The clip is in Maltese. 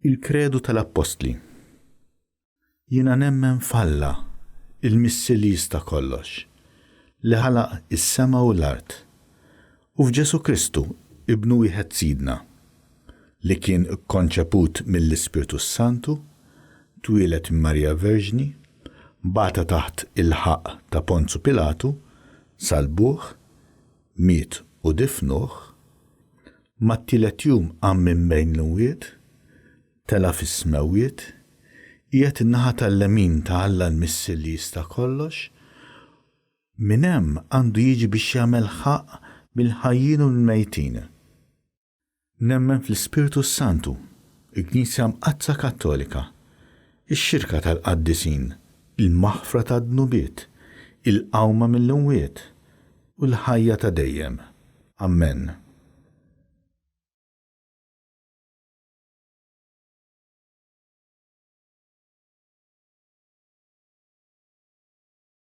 Il-Kredu tal-Appostli. Jiena nemmen f'Alla, il-Missier li jista' kollox, li ħalaq is-sema u l-art, u f'Ġesù Kristu, Ibnu wieħed Sidna, li kien ikkonċeput mill-Ispirtu s-Santu, twieled minn Marija Verġni, bata taħt il-ħaqq ta' Ponzu Pilatu, salbuh, miet u difnuh, mat-tielet jum qam minn bejn l-imwiet, tela' fis-smewwiet, qiegħed in-naħa tal-lemin ta' Alla l-Missier li jista' kollox, minn hemm għandu jiġi biex jagħmel ħaqq mill-ħajjin u mill-mejtin. Nemmen fl-Ispirtu s-Santu, il-Knisja Mqaddsa Kattolika, ix-xirka tal-qaddisin, il-maħfra tad-dnubiet, il-qawma mill-imwiet, u l-ħajja ta' dejjem. Ammen.